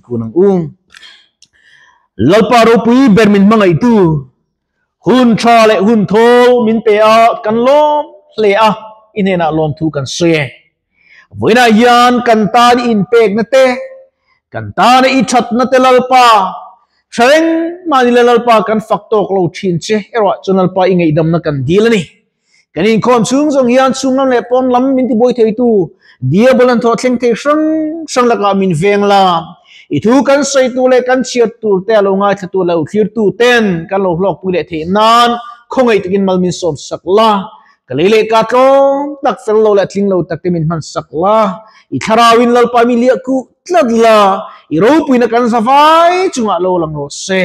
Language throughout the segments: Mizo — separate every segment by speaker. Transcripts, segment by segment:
Speaker 1: Kun ang u. Lalpa ropui ber min hmangaihtu, hun tha leh hun thawl min pe a, kan lawm hle a, i hnenah lawmthu kan sawi e. Vawiinah hian kan tan i inpekna te, kan tana i thatna te Lalpa, hre reng mahni le Lalpa kan fak tawk lo thin che erawh chuan Lalpa i ngaihdamna kan dil a ni. Kan inkhawm chhung zawng hian chhung lam leh pawn lam min tibuai theitu Diabol an thawh thleng thei hrang hrang lakah min veng la. I thu kan sawi tur leh kan chhiar tur te a lo ngaithla tur leh lo thlir tu ten kan lo hlawkpui leh theih nan khawngaih takin mal min sawm sak la. Ka lei leh ka tlawm tak fel lo leh tling lo tak te min hman sak la. I thlarauin Lalpa mi liah kuh tlat la. I ropuina kan zavai chungah lo lang rawh se.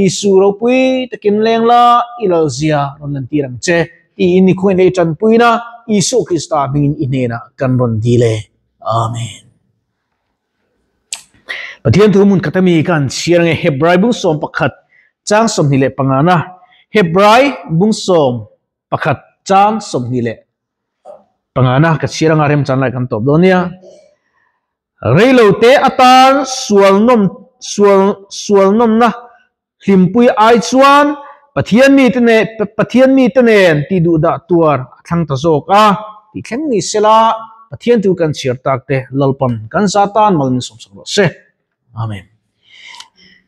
Speaker 1: Isu ropui takin leng la, i lalzia rawn lantir ang che, tiin ni khuain lei tanpuina Isu Krista hmingin i hnenah kan rawn dil e. Amen. Pathian thu hmun khat ami kan chhiar ange Hebrai bung 11 chang 25 na Hebrai bung 11 chang 25 na ka chhiar anga rem chan lai kan tawp dawn nia. Reilote atan sual nawm sual sual nawmna hlimpui ai chuan Pathian mite nen Pathian mite nen tih duh dah tuar a thlang ta zawk a tih thleng ni sela Pathian chu kan chhiar tak te Lalpan kan za tan mal min sawmsak rawh se. Amen.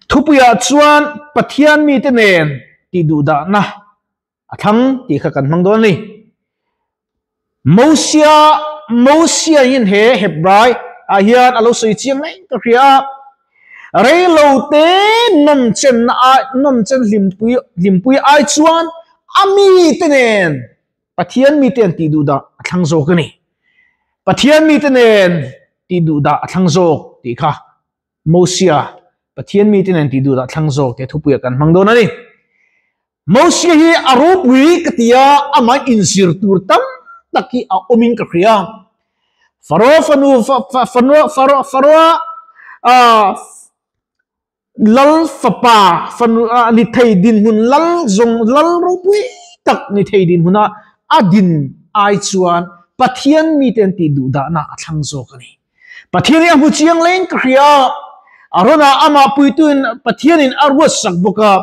Speaker 1: Thupuiah chuan Pathian mite nen tih duh dahna a thlang tih kha kan hmang dawn a ni. Mosia Mosia in he Hebrai ah hian a lo sawi chiang mai ka hria a, reilo te nawm chenna ai nawm chen hlimpui hlimpui ai chuan a mite nen Pathian mite an tih duh dah a thlang zawk a ni. Pathian mite nen tih duh dah a thlang zawk tih kha Mosia Pathian mite nen tih duh dah thlang zawk tih thupuiah kan hmang dawn a ni. Mosia hi a ropui ka ti a, amah inzir tur tam tak hi a awmin ka hria. Faro fanu Faroa lal fapa fanu ni thei dinhmun lal zawng lal ropui tak ni thei dinhmuna a din ai chuan Pathian mite an tih duhdahna a thlang zawk a ni. Pathian hi a hmu chiang leng ka hria a, Arona amah puituin Pathianin a ruat sak bawk a,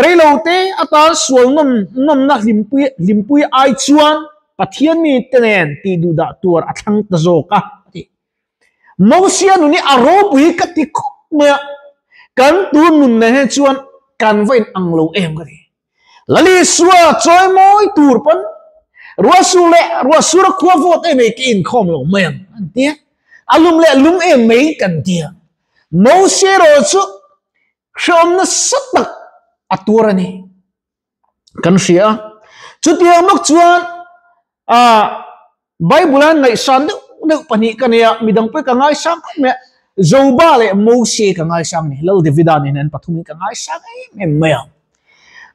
Speaker 1: reilote atan sual nawm nawmna hlimpui hlimpui ai chuan Pathian mite nen tih duhdah tur a thlang ta zawk a, a ti. Mosia nun hi a ropui ka ti khawp mai a, kan tun nun nen hian chuan kan va in ang lo em ka ti. Lalisua chawi mawi tur pawn ruahsur leh ruahsur a khua vawt em ei ka inkhawm lo mai ang an ti a, a lum leh lum em mai kan ti a. Mose erawh chu hrehawm nasa tak a tuar a ni kan hria a. Chutiang bawk chuan ah Bible a ngaihsan deuh deuh pahnih ka nei a, midang pawh ka ngaisang khawp mai a, Joba leh Mose ka ngaisang a ni, Lal Davida nen an pathumin ka ngaisang em em mai a.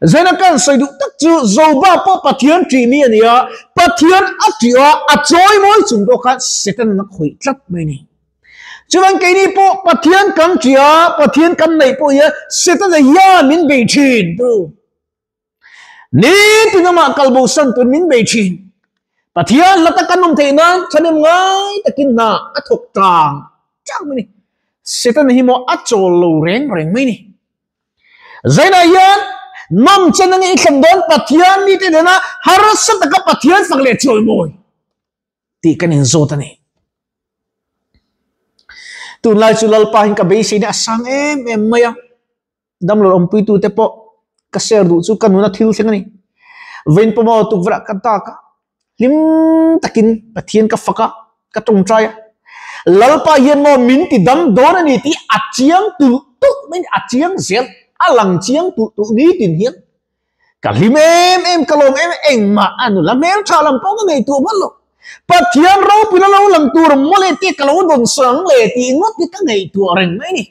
Speaker 1: Zaina ka han sawi duh tak chu Joba pawh Pathian ṭih mi a ni a, Pathian a ṭih a, a chawi mawi chung pawh khan Satan a khawih tlat mai a ni. Chuan keini pawh Pathian kan ṭih a, Pathian kan neih pawh hian Satan a hian min bei ṭhin tu. Nitin amah kalbosan tur min bei thin. Pathian hla tak kan awm theih nan thahnem ngai takin hna a thawk tang tang mai ni. Setana hi maw a chawl lo reng reng mai ni. Zainah hian nawm chen ange i thlen dawn Pathian mite nena harsa taka Pathian fak leh chawimawi tih kan inzawt a ni. Tunlai chu Lalpa hian ka beiseina a sang em em mai a. Damlo awmpuitute pawh ka share duh chu ka nuna thil thleng a ni. Vawiin pawh maw tukverh ah ka dak a, hlim takin Pathian ka fak a, ka tawngtai a. Lalpa hian maw min ti dam dawn a ni tih a chiang tulh tulh mai a ni, a chiang zel, a lang chiang tulh tulh nitin hian. Ka hlim em em, ka lawm em em, engmah a nula hmeltha lam pawh ka ngaihtuah hman lo. Pathian ropui la lo lang tur mawle te ka lo dawn sang le tih ngawt hi ka ngaihtuah reng mai a ni.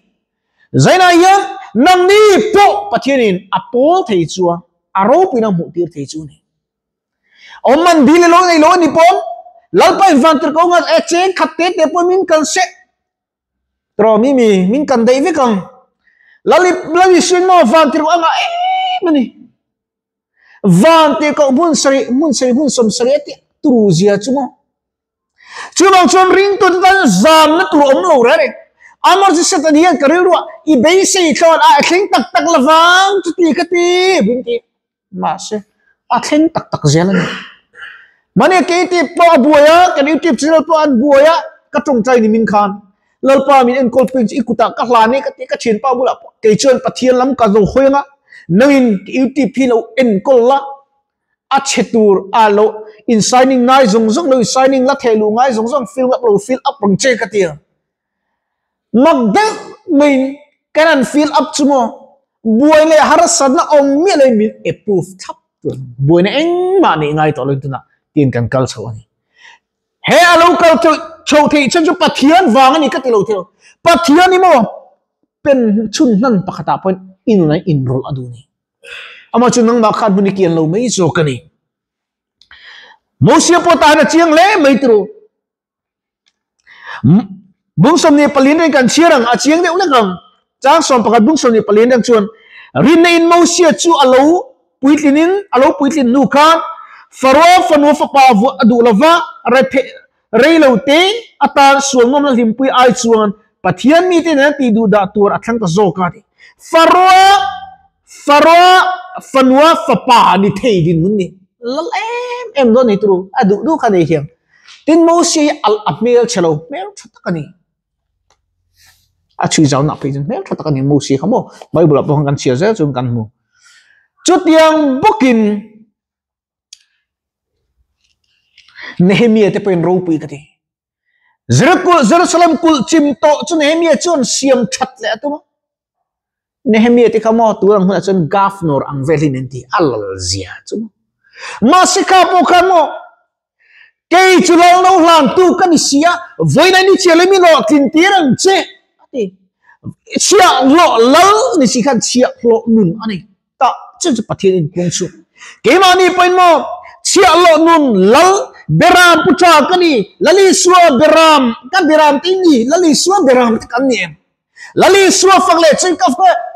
Speaker 1: Zainah hian nangni pawh Pathianin a pawl thei chu a, a ropuina hmuh tir thei chu a ni. Awm man dil ilo nei lo a ni pawm, Lalpa in van tir ko ngat e cheng khat te te pawh min kal se. Tro mi mi min kan daih vek ang. Lali Lali sin maw van tir ko anga em a ni. Van tir ko hmun sarih hmun sarih hmun sawm sarih a ti turu zia chu maw. Chuvang chuan ringtu te tan zamna tur awm lo reng reng. Amor chu Satan hian ka rilruah i beisei thlawn a thleng tak tak lovang chuti ka ti min ti. Mahse a thleng tak tak zel a ni. Mahni kei tih pawh a buai a, kan YouTube channel pawh an buai a, ka tawngtai ni min khan Lalpa min enkawl peng chu i kutah ka hlan e ka ti ka thianpa bulah pawh kei chuan Pathian lam ka zo hawi anga nangin YouTube hi lo enkawl la a chhe tur a lo in signing ngai zawng zawng lo in signing la theh luh ngai zawng zawng fill up lo fill up ang che ka ti a. Mak deuh maiin kan han fill up chu maw buai leh harsatna awm miah loin min approve thlap tur buaina engmah neih ngai tawh loin tunah tiin kan kal chho a ni. He a lo kal chho theih chhan chu Pathian vang a ni ka ti lo thei lo. Pathian hi maw pen chhun hnan pakhatah pawhin i nunah inrawlh a duh a ni. Amah chu nangmah khan hmun i kian lo mai zawk a ni. Mosia pawh tah hian a chiang hle mai turu. Bung 24 reng kan chhiar ang, a chiang deuh lek ang. Chang 11 bung 24 reng chuan rinna in Mosia chu a lo puitlinin a lo puitlin hnu khan Faroa fanu fapa vuah a duh lova rei lo te atan sual ngawmna hlimpui ai chuan Pathian mite nena tih duh dah tur a thlang ta zawk a ti. Faroa Faroa fanua fapa ni thei dinhmun ni lal em em dawn nei turu a duh duh kha nei hiang. Tin Mosia hi al a hmel chhe lo hmel tha tak a ni. A chhui zau nak phei chuan hmel tha tak a ni Mosia kha maw Bible ah pawh khan kan chhiar zel chuan kan hmu. Chutiang bawkin Nehemia te pawhin ropui ka ti. Jerusalem kulh chim tawh chu Nehemia chuan siam that leh a tum a. Nehemia te kha maw tun ang hunah chuan governor ang vel hi an ti a lal zia chu maw. Mahse kha pawh khan maw kei chu lal no hlan tu ka ni si a, vawiin a ni chiah leh mi lawh tlin tir ang che a ti. Chhiahhlawh lal ni si khan chhiahhlawh nun a nei. Ta chu chu Pathian in pung chu. Keimahni pawhin maw chhiahhlawh nun lal Beram pu tha ka ni, Lal Isua Beram ka Beram te ni, Lal Isua Beram te kan ni em? Lal Isua fak leh chuan ka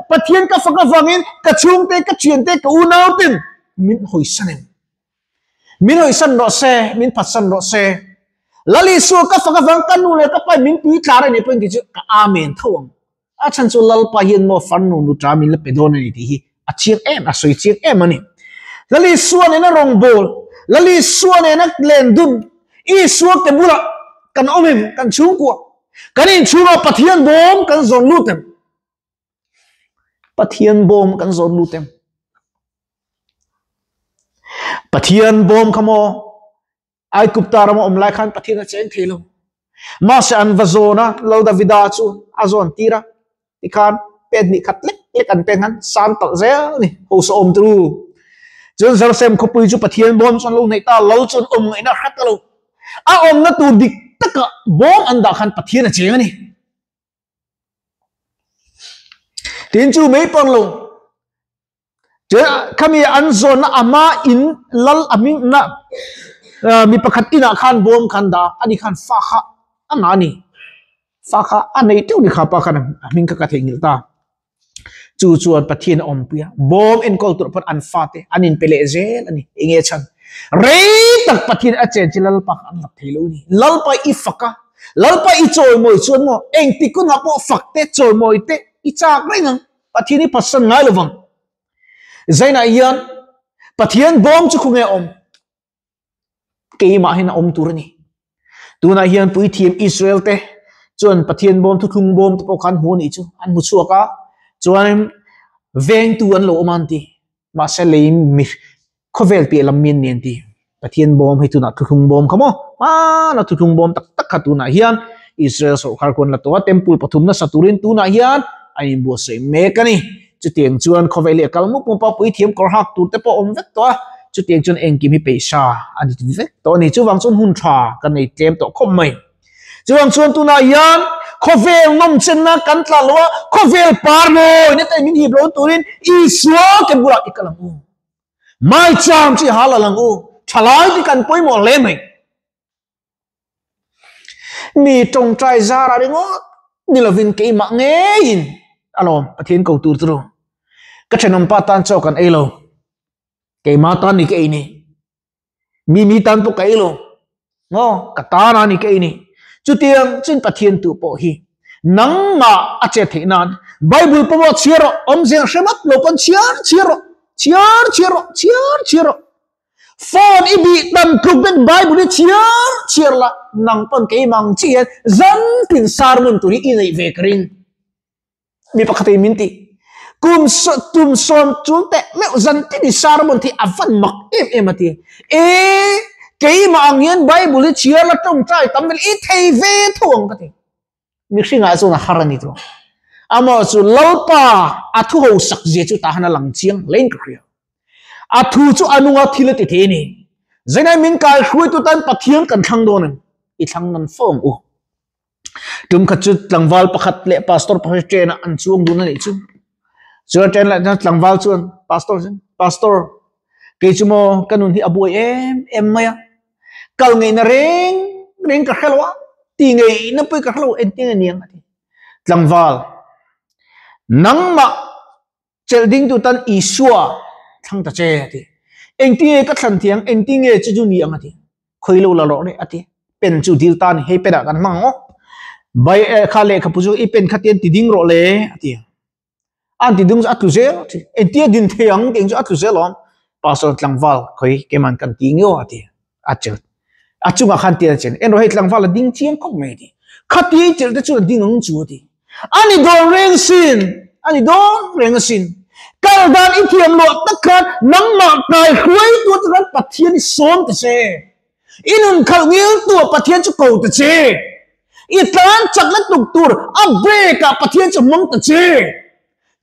Speaker 1: Pathian ka fak avangin ka chhungte, ka thiante, ka unauten min hawisan em? Min hawisan rawh se, min phatsan rawh se. Lal Isua ka fak avang ka nu leh ka pa in min tui tlar a nih pawhin ti chu ka amen tho ang. A chhan chu Lalpa hian maw farnu nuṭa min la pe dawn a ni tih hi a chiang em, a sawi chiang em a ni. Lal Isua nena rawngbâwl, Lal Isua nena len dun, Isua ke bulah kan awm em, kan chhungkua, kan inchhungah Pathian bawm kan zawn lut em? Pathian bawm kan zawn lut em? Pathian bawm kha maw Aigupta rama awm lai khan Pathian a cheng thei lo. Mahse an va zawn a, Lal Davida chu a zawn tir a, tikhan pen hnih khat lek lek an pen khan san talh zel a ni, hosa awm turu. Chuan Jerusalem khawpui chu Pathian bawm chuan lo hnaih ta, Lal chuan awm ngaihna hre ta lo. A awmna tur dik taka bawm an dah khan Pathian a cheng a ni. Tin chu mai pawh lo. Khami an zawnna a hma in lal a hming na mi pakhat inah khan bawm khan dah a ni khan fa kha a ngah a ni fa kha a nei teuh ni kha pa khan a hming kha ka theihnghilh ta chu chuan Pathian a awmpui a bawm enkawl tur pawn an fate an inpe leh zel a ni eng nge chhan rei tak Pathian a chen chu Lalpa kha an lak thei lo a ni Lalpa i fak a Lalpa i chawimawi chuan maw engtik hunah pawh fak te chawimawi te i chak reng ang. Pathian hi phatsan ngai lo vang. Zainah hian Pathian bawm chu khawnge a awm? Keimah hian a awm tur a ni. Tunah hian puithiam Israel te chuan Pathian bawm thuthlung bawm te pawh khan hmu a nih chu an hmu chhuak a, chuan vengtu an lo awm a an ti. Mahse lei mi khawvel piah lam mi an ni an ti. Pathian bawm hei tunah thuthlung bawm kha maw? Hmana thuthlung bawm tak tak kha tunah hian Israel sawrkar khuan la tawh a, temple pathum nasa turin tunah hian a inbuatsaih mek a ni. Chutiang chuan khawvel hi a kal mup mup a, puithiam kawr hak tur te pawh a awm vek tawh a, chutiang chuan engkim hi peihsa a ni vek tawh a ni. Chuvang chuan hun tha kan nei tlem tawh khawp mai. Chuvang chuan tunah hian khawvel nawmchenna kan tla lo a, khawvel par mawi na te min hip lo turin Isua ke bulah i kal ang u. Maicham chi hal a lang u. Thalai te kan pawimawh hle mai. Mi tawngtai zar a ringawt ni lovin keimah ngeiin alawm Pathian ko tur chu. Ka thenawmpa tan chaw kan ei lo. Keimah tan ni ka ei ni. Mi mi tan pawh ka ei lo. Maw ka tan a ni ka ei ni. Chutiang chin Pathian tu pawh hi. Nangmah a chet theih nan Bible pawh chhiar rawh, awmzia hre map lo pawn chhiar chhiar rawh, chhiar chhiar rawh, chhiar chhiar rawh. Phone i bih tam tluk vek Bible hi chhiar chhiar la, nang pawn keimah ang chiah hian zantin sermon tur hi i neih ve ka ring. Mi pakhat in min ti. Kum tum sawm chul teh meuh zantin i sermon thi a van mak em em a ti. E keimah ang hian Bible hi chhiar la tawngtai tam vel i thei ve tho ang ka ti. Mihringah chuan a har a ni tawh. Amaw chu Lalpa a thu ho sak zia chu tah han a lang chiang hle in ka hria. A thu chu a nunga thil a ti thei a ni. Zainai min kai hruaitu tan Pathian kan thlang dawn em? I thlang nan fo ang u. Tum khat chu tlangval pakhat leh pastor pakhat train ah an chuang dun a nih chu. Chuan train lah chuan tlangval chuan pastor chuan pastor kei chu maw ka nun hi a buai em em mai a, kal ngeihna reng reng ka hre lo a, ti ngeihna pawh hi ka hre lo engtin a niang a ti. Tlangval nangmah Chelh ding tu tan Isua thlang ta che a ti. Engtinge ka thlan thiang, engtinge chu chu ni ang a ti. Khawi lo la rawh reh a ti. Pen chu dil ta ni, hei pen ah kan hmang ang aw. Bai eh kha lehkhapu chu i pen kha tian ti ding rawh le a ti. An ti ding chu a tlu zel a ti. Engtia din thei ang tih ang chu a tlu zel awm. Pastor tlangval khawi keiman kan ti nge aw a ti. A chelh. A chungah khan tian a chen. En rawh hei tlangval a ding chiang khawp mai a ti. Khati chelh te chuan a ding ang chu a ti. A ni dawn reng asin, a ni dawn reng asin. Kal dan i thiam luah tak khan nangmah kai hruaitu te khan Pathian i sawm ta che. I nun khalh ngil tu ah Pathian chu ko ta che. I tlan chak na tuk tur a brake ah Pathian chu hmang ta che.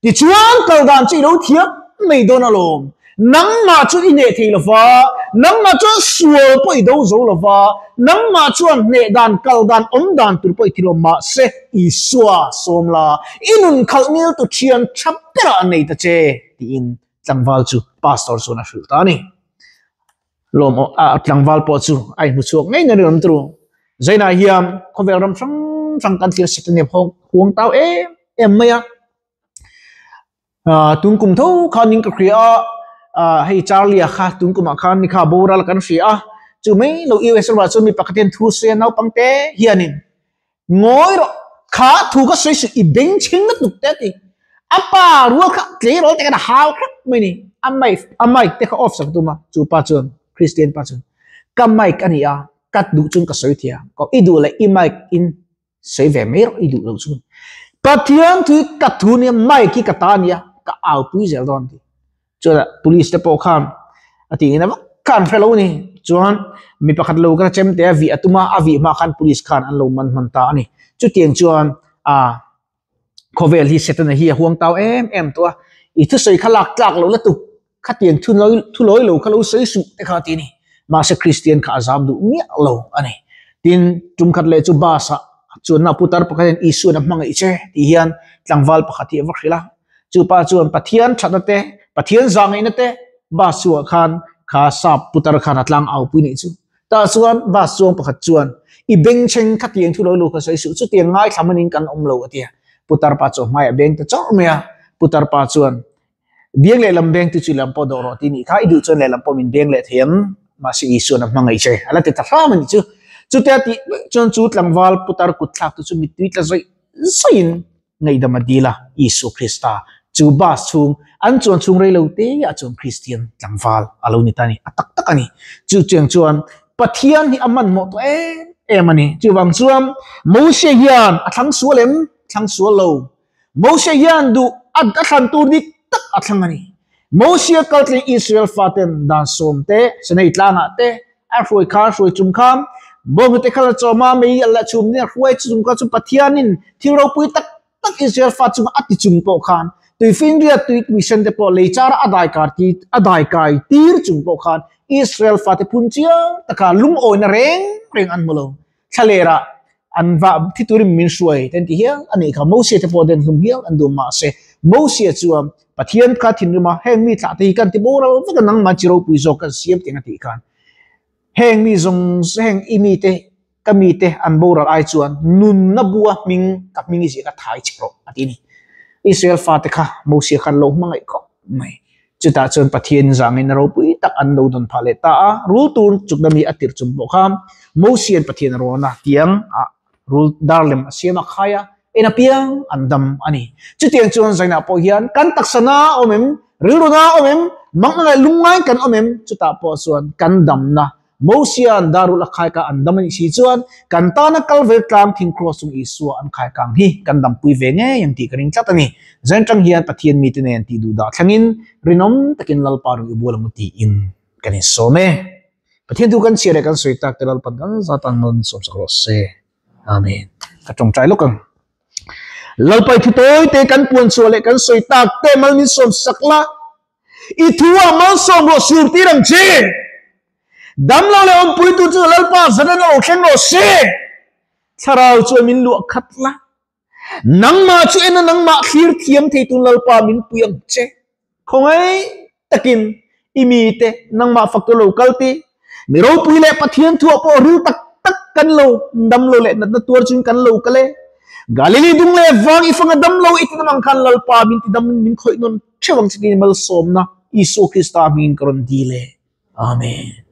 Speaker 1: Tichuan kal dan chu i lo thiam mai dawn alawm. Nangmah chu i hneh thei lova, nangmah chuan sual pawh i do zo lova, nangmah chuan hneh dan, kal dan, awm dan tur pawh i thi lo. Mahse, Isua sawm la, i nun khalh ngil tu thian tha berah nei ta che, tiin tlangval chu pastor chuan a hrilh ta a ni. Lawm a tlangval pawh chu a inhmu chhuak ngei ngei ringawt turu. Zainah hian khawvel ram hrang hrang kan thlir sek ania huang tau em em mai a. Tun kum tho khan in ka hria a, hei Charlie a kha tun kumah khan ni kha boral kan hria a, chu mai lo US ramah chuan mi pakhat hian thu sawi a naupang te hianin Ngawi rawh, kha thu ka sawi suh i beng chhing lutuk te a ti. A pa rual kha tleirawl te khan a hau hrep mai ni. A mic a mic te kha off sak tum a, chu pa chuan Christian pa chuan ka mic a ni a, ka duh chuan ka sawi thei a, ka i duh leh i mic in sawi ve mai rawh i duh loh chuan. Pathian thu hi ka thu nia mic hi ka ta a nia, ka au pui zel dawn a ti. Chuan police te pawh khan a tih ina vak kha an hre lo a ni. Chuan mi pakhat lo kha chem te a vih a tum a, a vih hma khan police khan an lo man hman ta a ni. Chutiang chuan ah khawvel hi Setana hi a huang tau em em tawh a, i thusawi kha lak tlak lo la tu, khatiang thu thu lawi lo kha lo sawi suh te kha a ti a ni. Mahse Kristian kha a zam duh miah lo a ni. Tin, tum khat leh chu bus ah chuanna putar pakhat hian Isuan a hmangaih che tih hian tlangval pakhat hi a va hrilh a. Chu pa chuan Pathian thatna te, Pathian zahngaihna te bus chhuah khan kha sap putar khan a tlang au pui nih chu. Tah chuan bus chuang pakhat chuan i bengchheng kha tiang thu lo lu kha sawi suh, chutiang ngaithla manin kan awm lo a ti a. Putar pa chu a hmaiah beng ta chawrh mai a. Putar pa chuan biang lehlam beng tu chu i lam pawh dawh rawh ti nih kha, i duh chuan lehlam pawh min beng leh thei ang, mahse Isuan a hmangaih che a la ti ta hram a nih chu. Chutia tih chuan chu tlangval putar kut thlak tu chu mittui tla zawih zawihin ngaihdam a dil a, Isua Krista chu bus chhung an chuan chhung rei lo te ah chuan Kristian tlangval a lo ni ta a ni, a tak tak a ni. Chu chiang chuan Pathian hi a hmanhmawh tawh em em a ni. Chuvang chuan Mose hian a thlang sual em? Thlang sual lo. Mose hian duh a thlan tur dik tak a thlang a ni. Mose kaltling Israel faten dan sawm te, Sinai tlangah te, a hruai kha hruai chung kha bawnghnute kha la chawm a, mei a la chhum nia hruai chung kha chu Pathianin thil ropui tak tak Israel fa chunga a ti chung pawh khan tuifinriat tui tuisen te pawh lei chara a dai kar ti a dai kai tir chung pawh khan Israel fate phun chiang taka lungawina reng reng an hmu lo. Thlalerah an va thi turin min hruai te an ti hial a nih kha. Moses te pawh den hlum hial an duh mahse Moses chuan Pathian kha thinrim a, heng mi thlah te hi kan ti boral vek a nangmah chi ropui zawk kan siam tih ang a tih khan heng mi zawng heng i mi te ka mi te an boral ai chuan nunna bua hming ka hming i ziah ka thai che rawh a ti a ni. Israel fate kha Moses khan lo hmangaih khawp mai. Chutah chuan Pathian zangin a ropui tak an lo dawn phah leh ta a, rul tur chukna mi a tirh chung pawh kha Mosian Pathian a rawn a, tiang ah rul dar lem a siam a khai a, En apiang an dam a ni. Chutiang chuan zainah pawh hian kan taksa na a awm em, rilru na a awm em, mang leh lungngai kan awm em, chutah pawh chuan kan damna Mosia'n darul a khai kha an dam a nih si chuan kan tana kal vel tlang thing kraws chung Isua an khai kang hi kan dampui ve ngei ang tih ka ring tlat a ni. Zain tang hian Pathian mite nen tih duh dah thlengin rinawm takin Lalpa ring i bual ang u tiin kan insawm e. Pathian thu kan chhiar leh kan sawi tak te Lalpan kan zat ang mal min sawmsak rawh se. Amen. Ka tawngtai lawk ang. Lalpa i thu tawi te kan puan chhuah leh kan sawi tak te mal min sawmsak la. I thu ah malsawm rawh sur tir ang che. Damlo leh awmpuitu chu Lalpa zanen a lo thleng rawh se. Thlarau chuan min luah khat la. Nangmah chu en a nangmah thlir thiam thei tun Lalpa min pui ang che. Khawngaih takin i mite nangmah fak tu lo kal ti. Mi ropui leh Pathian thuah pawh ril tak tak kan lo damlo leh natna tuar chungin kan lo kal e. Galili dung leh vang i fanga damlo i ti namang khan Lalpa min ti dam min khawih nawn theuh ang che tiin malsawmna Isua Krista hmingin ka rawn dil e. Amen.